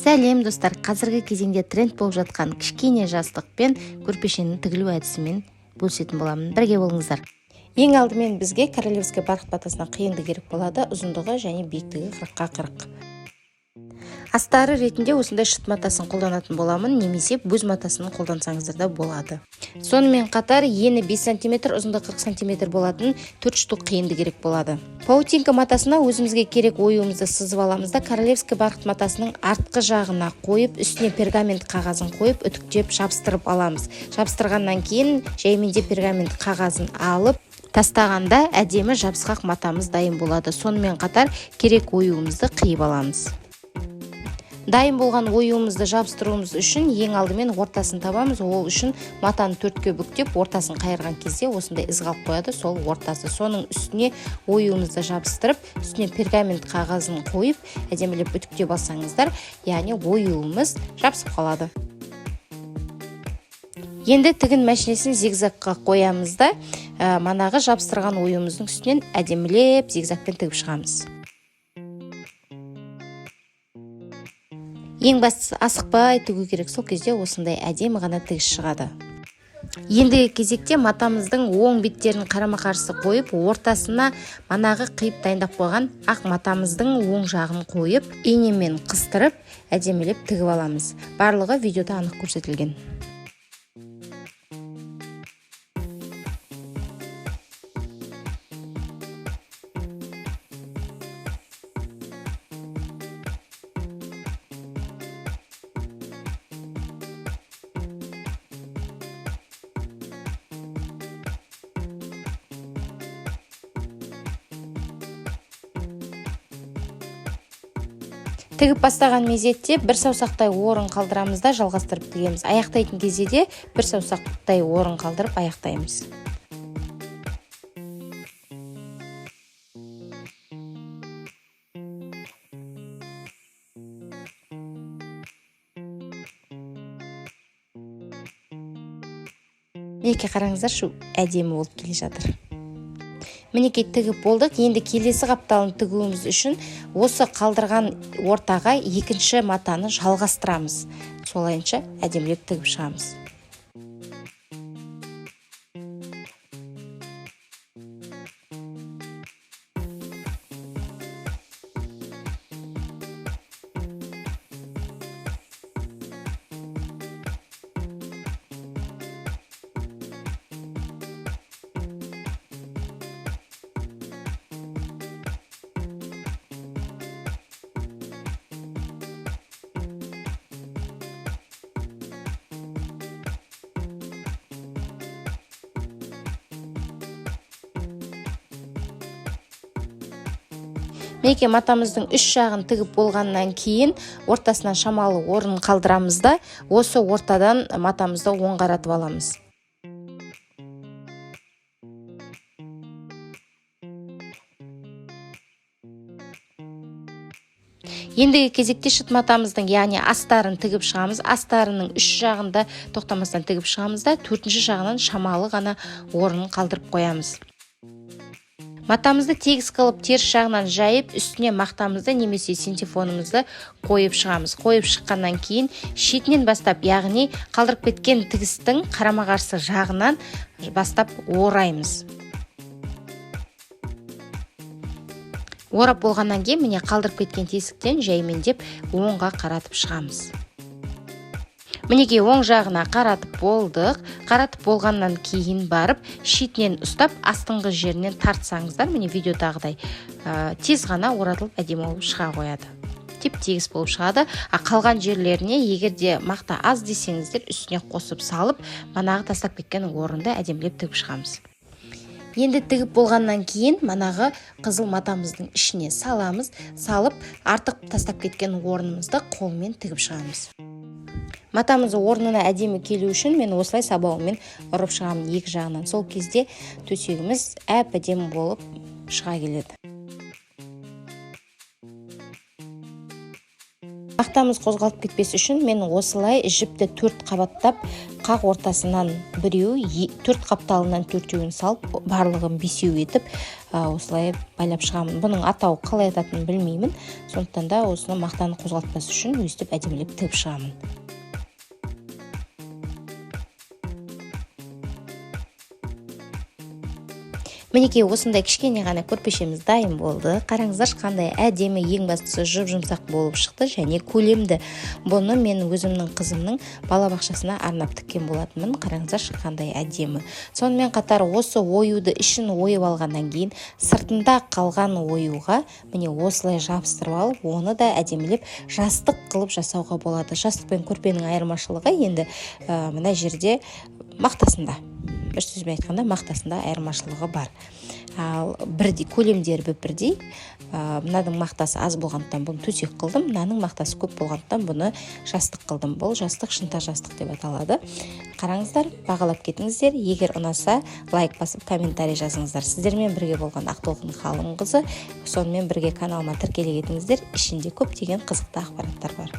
Сәлем, достар! Қазіргі кезеңде тренд болып жатқан кішкене жастық пен көрпешенің тігілу әдісімен бөлісетін боламын. Бірге болыңыздар. Ең алдымен бізге королевский бархат матасынан қиынды керек болады. Ұзындығы және биіктігі 40-қа 40. Астары ретінде осындай шыт матасын қолданатын боламын, немесе бөз матасын қолдансаңыздар да болады. Сонымен қатар ені 5 сантиметр, ұзындығы 40 сантиметр болатын 4 штук қиынды керек болады. Паутинка матасына өзімізге керек оюымызды сызып аламыз да, королевский бархат матасының артқы жағына қойып, үстіне пергамент қағазын қойып, үтіктеп жабыстырып аламыз. Жабыстырғаннан кейін жаймендеп пергамент қағазын алып тастағанда, әдемі жабысқақ матамыз дайын болады. Сонымен қатар керек оюымызды қиып аламыз. Дайын болған оюымызды жабыстыруымыз үшін ең алдымен ортасын табамыз. Ол үшін матаны төртке бүктеп, ортасын қайырған кезде осындай із қалып қояды. Сол ортасы, соның үстіне оюымызды жабыстырып, үстіне пергамент қағазын қойып, әдемілеп үтіктеп алсаңыздар, яғни оюымыз жабысып қалады. Енді тігін мәшинесін зигзагқа қоямыз да, манағы жабыстырған оюымыздың үстінен әдемілеп зигзагпен тігіп шығамыз. Ең бастысы, асықпай тігу керек. Сол кезде осындай әдемі ғана тігіс шығады. Ендігі кезекте матамыздың оң беттерін қарама қарсы қойып, ортасына манағы қиып дайындап қойған ақ матамыздың оң жағын қойып, инемен қыстырып, әдемілеп тігіп аламыз. Барлығы видеода анық көрсетілген. Тігіп бастаған мезетте бір саусақтай орын қалдырамыз да, жалғастырып тігеміз. Аяқтайтын кезде де бір саусақтай орын қалдырып аяқтаймыз. Мінекей, қараңыздаршы, әдемі болып келе жатыр. Мінекей, тігіп болдық. Енді келесі қапталын тігуіміз үшін осы қалдырған ортаға екінші матаны жалғастырамыз. Солайынша әдемілеп тігіп шығамыз. Мінекей, матамыздың үш жағын тігіп болғаннан кейін ортасынан шамалы орын қалдырамыз да, осы ортадан матамызды оң қаратып аламыз. Ендігі кезекте шыт матамыздың, яғни астарын тігіп шығамыз. Астарының үш жағында тоқтамастан тігіп шығамыз да, төртінші жағынан шамалы ғана орнын қалдырып қоямыз. Матамызды тегіс қылып теріс жағынан жайып, үстіне мақтамызды немесе синтепонымызды қойып шығамыз. Қойып шыққаннан кейін шетінен бастап, яғни қалдырып кеткен тігістің қарама-қарсы жағынан бастап ораймыз. Орап болғаннан кейін, міне, қалдырып кеткен тесіктен жаймендеп оңға қаратып шығамыз. Мінекей, оң жағына қаратып болдық. Қаратып болғаннан кейін барып шетінен ұстап, астыңғы жерінен тартсаңыздар, міне, видеодағыдай, тез ғана оратылып, әдемі болып шыға қояды. Теп тегіс болып шығады. А қалған жерлеріне, егер де мақта аз десеңіздер, үстіне қосып салып, манағы тастап кеткен орынды әдемілеп тігіп шығамыз. Енді тігіп болғаннан кейін манағы қызыл матамыздың ішіне саламыз. Салып, артық тастап кеткен орнымызды қолмен тігіп шығамыз. Матамыз орнына әдемі келу үшін мен осылай сабаумен ұрып шығамын екі жағынан. Сол кезде төсегіміз әп әдемі болып шыға келеді. Мақтамыз қозғалып кетпес үшін мен осылай жіпті төрт қабаттап Қақ ортасынан біреу, төрт қапталынан төртеуін салып, барлығын бесеу етіп, осылай байлап шығамын. Бұның атауы қалай ататынын білмеймін, сондықтан да осыны мақтаны қозғалтпас үшін өстіп әдемілеп тігіп шығамын. Мінекей, осындай кішкене ғана көрпешеміз дайын болды. Қараңыздаршы, қандай әдемі, ең бастысы жұп-жұмсақ болып шықты және көлемді. Бұны мен өзімнің қызымның балабақшасына арнап тіккен болатынмын. Қараңыздаршы, қандай әдемі. Сонымен қатар осы оюды ішін ойып алғаннан кейін сыртында қалған оюға міне осылай жабыстырып алып, оны да әдемілеп жастық қылып жасауға болады. Жастық пен көрпенің айырмашылығы енді мына жерде мақтасында. Бір сөзбен айтқанда, мақтасында айырмашылығы бар. Ал бірдей, көлемдері бірдей. Мынаның мақтасы аз болғандықтан бұны төсек қылдым, мынаның мақтасы көп болғандықтан бұны жастық қылдым. Бұл жастық шынтақ жастық деп аталады. Қараңыздар, бағалап кетіңіздер. Егер ұнаса, лайк басып, комментарий жазыңыздар. Сіздермен бірге болған Ақтолқын Ғалымқызы. Сонымен бірге каналыма тіркеле кетіңіздер. Ішінде көптеген қызықты ақпараттар бар.